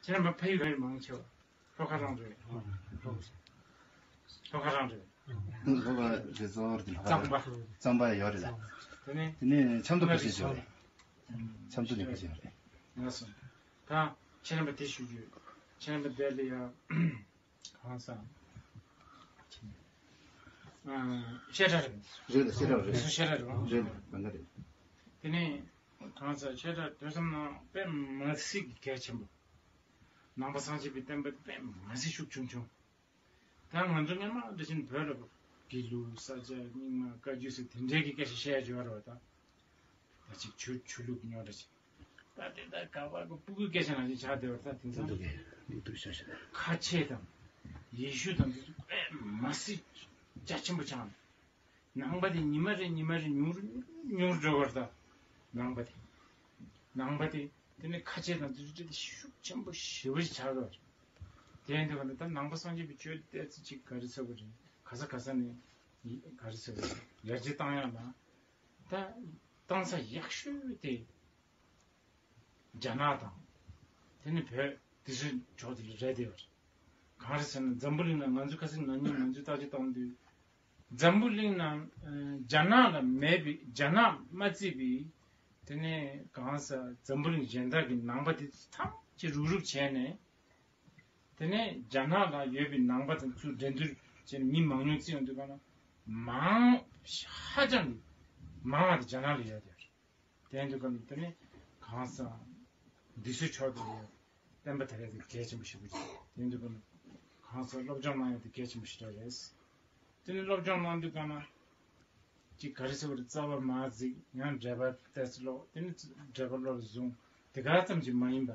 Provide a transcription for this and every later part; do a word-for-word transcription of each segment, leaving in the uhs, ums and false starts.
ཁྱེད་རྣམ་པ་ཕ་ཡུལ་ག་རེ་མང་ཆེ་བ། ལྷོ་ཁ་རང་རེད། ལྷོ་ཁ་རང་རེད། ལྷོ་ཁ་རེད། གཙང་པ། གཙང་པ་ཡོད་རེད་ལ། དེ་ནས། དེ་ནས་ཆབ་མདོ་ཕལ་ཆེར་ཡོད་རེད། ཆབ་མདོ་ནས་ཕལ་ཆེར་ཡོད་རེད། ལགས་སོ། ད་ཁྱེད་རྣམ་པ་དེ་ཞུ་རྒྱུ། ཁྱེད་རྣམ་པ་དེ་ལ་ཡ། གང་ཟག་བཤད་གྲྭ་རེད། རེད་ལ་བཤད་གྲྭ་རེད། བཤད་གྲྭ་རེད། རེད་ལ་གང་ག་རེད། དེ་ནས་གང་ཟག་བཤད་གྲྭ་དུས་སམ་ནང་དཔེ་མི་སྲིད་ཀྱི་གལ་ཆེན་པོ། ནང་པ་སངས་རྒྱས་པའི་བསྟན་པ་དཔེ་མི་སྲིད་ཤུགས་ཆུང་ཆུང་། ད་ང་ཚོ་སྔོན་མ་འདྲ་བཞིན་བོད་ལ་དགེ་ལུགས་ས་སྐྱ་རྙིང་མ་བཀའ་བརྒྱུད་ཟེར་དེ་འདྲའི་གི་སྐད་ཆ་བཤད་ཡ་ཡོད་རེད་བ་ད། ད་ཅིག་ཆོས་ཆོས་ལུགས་ཉོ་འདྲ་ཅིག་ད་དེ་ད་ག་བ་གི་སྤུ་གུའི་སྐད་ཆ་ནང་བཞིན་ཆགས་བསྡད་པར་ད་དེང་སང་འདུག་གས་འདུག་ཤ་ཤ། ཁ་ཆེ་དང་ཡེ་ཤུ་དང་དེ་ཚོ་དཔེ་མི་སྲིད་རྒྱ་ཆེན་པོ་ཆགས་འདུག་ནང་པ་དེ་ཉི་མ་རེ་ཉི་མ་རེ་ཉུང་རུ་ཉུང་རུ་འགྲོ་བར་ད། ནང་པ་དེ། ནང་པ་དེ། དེ་ནི་ཁ་ཆེ་དང་དེ་ཚོ་དེ་ཤུགས་ཆེན་པོ་ཞེ་པོ་ཞིག་ཆགས་ཀྱི་ཡོད་རེད། དེ་ཡིན་དུས་ག་ནི་ད་ནང་པ་སངས་རྒྱས་པའི་ཆོས་དེ་ཚོ་ཅིག་ག་རེ་ཟེར་དགོས་རེད། ག་ས་ག་ས་ནས་ག་རེ་ཟེར་དགོས་རེད། ཡར་རྒྱས་བཏང་ཡག་ལ། ད་བཏང་ས་ཡག་ཤོས་དེ། རྒྱ་ནག་དང་། དེ་ནི་བོད་དེ་ཚོའི་ཕྱོགས་དེ་རེད་དེ་བར། གང་རེད་ཟེར་ན་འཛམ་བུ་གླིང་ན་ང་ཚོ་ཁ་སང་ན་ནིང་ང་ཚོས་བརྟག་དཔྱད་བཏང་དུས། འཛམ་བུ་གླིང་ན་ཨ་རྒྱ་ནག་ལ་མེད་པའི་རྒྱ་ནག་མ་བརྩིས་པའི། དེ་ནས་གང་ཟག་འཛམ་བུ་གླིང་གཞན་དག་གི་ནང་པ་དེ་ཚོ་ཐམས་ཅད་རུག་རུག་བྱས་ནས། དེ་ནས་རྒྱ་ནག་ལ་ཡོད་པའི་ནང་པ་དང་ཚུར་འགྲན་བསྡུར་བྱས་ནས་མི་མང་ཉུང་བརྩི་ཡོང་དུས་ག་ན། མང་ཧ་ཅང་གི་མང་བ་དེ་རྒྱ་ནག་ལ་ཡོད་དེ། དེ་འདུག་གམ་དེ་ནི་གང་ཟག་འདི་ཚོའི་ཕྱོགས་དེ་ཡོད། བསྟན་པ་དར་ཡག་དེ་གལ་ཆེན་པོ་ཞིག་རེད། དེ་འདུག་གམ་གང་ཟག་སློབ་སྦྱོང་གནང་ཡག་དེ་གལ་ཆེན་པོ་ཞིག་རེད། དེ་ནི་སློབ་སྦྱོང་གནང་དུས་ག་ན། ཅིག་ག་རེ་ཟེར་བ་རེད། རྩ་བ་མ་གཟིགས། ཡང་འགྲེལ་པ་ཏོག་ཙམ་ཀློག་དེ་ནི་འགྲེལ་པ་བློ་ལ་བཟུང་། དེ་ག་ཙམ་གྱིས་མ་ཡིན་པ།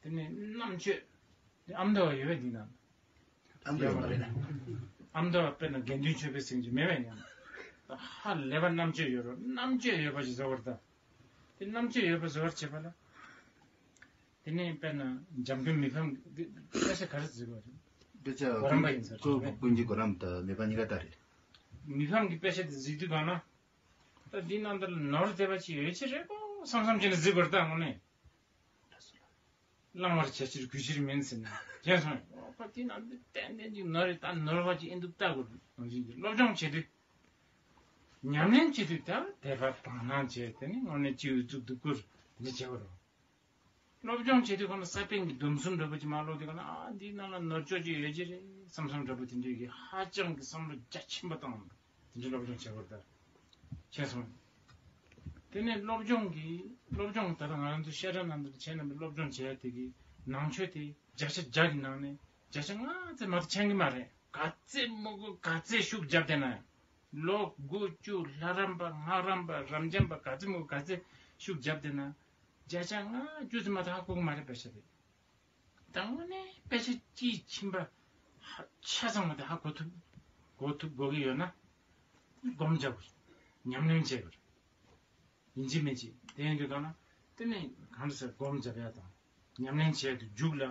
དེ་ནས་རྣམ་དཔྱོད། དེ་ཨ་མདོ་བ་ཡོད་པས་འདི་ན། ཨ་མདོ་བ་མ་རེད་ན། ཨ་མདོ་བ་དཔེར་ན་དགེ་འདུན་ཆོས་འཕེལ་ཟེར་གྱི་མེད་པས་ཡང་། ཧ་ལས་པ་རྣམ་དཔྱོད་ཡོད་རོགས། རྣམ་དཔྱོད་ཡོད་པ་ཞིག་བཟོ་བར་ད། དེ་རྣམ་དཔྱོད་ཡོད་པ་བཟོ་བར་བྱེད་པ་ལ། དེ་ནས་དཔེར་ན་འཇམ་མགོན་མི་ཕམ་གྱི་དཔེ་ཆ་ག་རེ་བཟོས་པ་རེད། དཔེ་ཆ་གོ་རམས་པ་ཡིན་ཟེར་ཀུན་གྱི་གོ་རམས་དང་མི་ཕམ་གཉིས་ཀ་ལྟ་རེད། མི་ཕམ་གྱི་དཔེ་ཆ་དེ་གཟིགས་དུས་གང་ན། ད་འདི་ནང་ལྟར་ནོར་བསྡད་པ་ཅིག་ཡོད་ཀྱི་རེད་གོ་བསམ་བསམ་བྱས་ནས་གཟིགས་པར་ད་དངོས་གནས། བླང་བར་བྱ་ཕྱིར་གུས་ཕྱིར་མིན་ཟེར་ནས་བྱས་སོང་། ཨོ་ཁོ་དེ་ནང་དུ་ཏན་ཏན་ཅིག་ནོར་རེད། ད་ནོར་བ་ཅིག་ཨེ་འདུག་ལྟ་དགོས་ནང་བཞིན་གྱི་སློབ་སྦྱོང་བྱེད་དུས། ཉམས་ལེན་བྱེད་དུས་ད་དད་པ་དང་སྣང་བྱས་དེ་ནི་དངོས་གནས་སྤྱི་བོའི་གཙུག་ཏུ་བཀུར་འདི་བྱེད་དགོས་རེད། སློབ་སྦྱོང་བྱེད་དུས་ཁོ་ན་ས་པཎ་གྱི་སྡོམ་གསུམ་འདྲ་པོ་ཅིག་མ་ཀློག་དུས་ཁོ་ན་ཨ་འདིའི་ནང་ལ་ནོར་ཅོག་ཅིག་ཡོད་ཀྱི་རེད་བསམ་བསམ་འདྲ་པོ་དེ་འདྲའི་གི་ཧ་ཅང་གི་བསམ་བློ་རྒྱ་ཆེན་པོ་བཏང་། དེ་འདྲའི་སློབ་སྦྱོང་བྱེད་དགོས་རེད་ད། བྱས་སོང་། དེ་ནས་སློབ་སྦྱོང་གི་སློབ་སྦྱོང་ད་ལྟ་ང་རང་ཚོ་བཤད་གྲྭ་ནང་དུ་བྱས་ན་སློབ་སྦྱོང་བྱས་དེ་གི་ནང་ཆོས་དེ་བརྒྱ་ཆ་བརྒྱ་གི་ནང་ནས་བརྒྱ་ཆ་ལྔ་ཙམ་མ་གཏོགས་མཁྱེན་གི་མ་རེད། ག་ཚད་མང་པོ་ག་ཚད་ཤུགས་བརྒྱབ་བསྡད་ན་ཡང་། ལོ་དགུ་བཅུ་ལྷ་རམས་པ་སྔགས་རམས་པ་རབ་འབྱམས་པ་ག་ཚད་མང་པོ་ག་ཚད་ཤུགས་བརྒྱབ་བསྡད་ན་བརྒྱ་ཆ་ལྔ་བཅུ་ཙམ་མ་གཏོགས་ཧ་གོ་གི་མ་རེད་པ་ཤ་རེད། ད་དངོས་གནས་དཔེ་ཆ་དཔྱིས་ཕྱིན་པ་ཧ་ཆ་ཚང་བ་དེ་ཧ་གོ་ཐུབ་གོ་ཐུབ་དགོས་ཀྱི་ཡོད་ན། སྒོམ་རྒྱག་དགོས། ཉམས་ལེན་བྱེད་དགོས། ཡིན་གཅིག་མིན་གཅིག་དེ་ཡིན་དུས་གང་ན་དེ་ནི་གང་འདྲ་ཟེར་སྒོམ་རྒྱབ་ཡ་དང་ཉམས་ལེན་བྱས་དུས་མཇུག་ལ་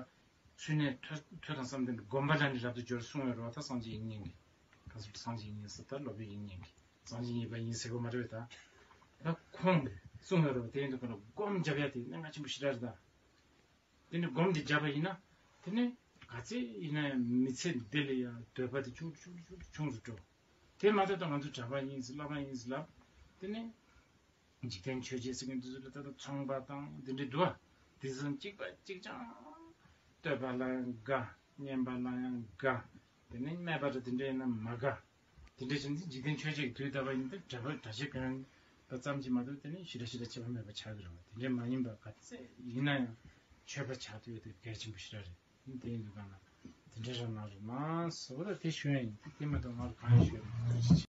ཚུལ་གནས་ཐོས་ཐོས་དང་བསམ་ལྡན་པའི་སྒོམ་པ་ལ་ནི་རབ་ཏུ་སྦྱོར་གསུངས་ཡོད་རེད་བ། ད་སངས་རྒྱས་དབྱིག་གཉེན་གྱིས་ག་ཚོད་སངས་རྒྱས་དབྱིག་གཉེན་ཟེར་ད་སློབ་དཔོན་དབྱིག་གཉེན་གྱིས་སངས་རྒྱས་གཉིས་པ་ཡིན་ཟེར་གོ་མ་རེད་བས་ད། ད་ཁོང་གིས་གསུངས་ཡོད་རེད་བ། དེ་ཡིན་དུས་གང་ན་སྒོམ་རྒྱབ་ཡ་དེ་གནད་འགག་ཆེན་པོ་ཞེ་དྲག་རེད་ད། དེ་ནས་སྒོམ་འདི་བརྒྱབ་པ་ཡིན་ན། དེ་ནས་ག་ཚད་ཡིན་ན་ཡང་མི་ཚེ་འདི་ལ་ཡང་འདོད་པ་དེ་ཆུང་ཆུང་ཆུང་ཆུང་ཆུང་དུ་འགྲོ། དེ་མ་གཏོགས་ད་ང་ཚོ་གྲྭ་པ་ཡིན་ཟེར་བླ་མ་ཡིན་ཟེར་ལབ། དེ་ནས་འཇིག་རྟེན་ཆོས་བརྒྱད་ཟེར་མཁན་དེ་ཚོ་ལ་ད་ལྟ་ཚོང་པ་དང་དེ་འདྲའི་འདུག་བ། དེ་ཚོ་གཅིག་པ་གཅིག་རྐྱང་། བསྟོད་པ་ལ་ཡང་དགའ། སྙན་པ་ལ་ཡང་དགའ། དེ་ནས་སྨད་པ་ར་དེ་འདྲ་ཡིན་ན་མ་དགའ། དེ་འདྲ་བྱས་ནས་འཇིག་རྟེན་ཆོས་བརྒྱད་ཀྱི་དུས་ད་བར་ཡིན་ཏེ་གྲྭ་པ་གྲྭ་ཆས་གོན་པ་ཙམ་གྱིས་མ་གཏོགས་དེ་ནས་ཞེ་དྲག་ཞེ་དྲག་ཁྱད་པར་མེད་པ་ཆགས་ཀྱི་རེད་བ། དེ་འདྲ་མ་ཡིན་པ་ག་ཚད་ཡིན་ན་ཡང་ཆོས་པ་ཆགས་ཐུབ་ཡ་དེ་གལ་ཆེན་པོ་ཞེ་དྲག་རེད། དེ་ཡིན་དུས་གང་ལ་དེ་འདྲ་རང་གནང་རོགས་གནང་ཟེར་བ་ལ་དེ་ཞུ་ཡ་ཡིན། དེ་མ་གཏོགས་ང་ལ་གང་ཡང་ཞུ་ཡ་མེད།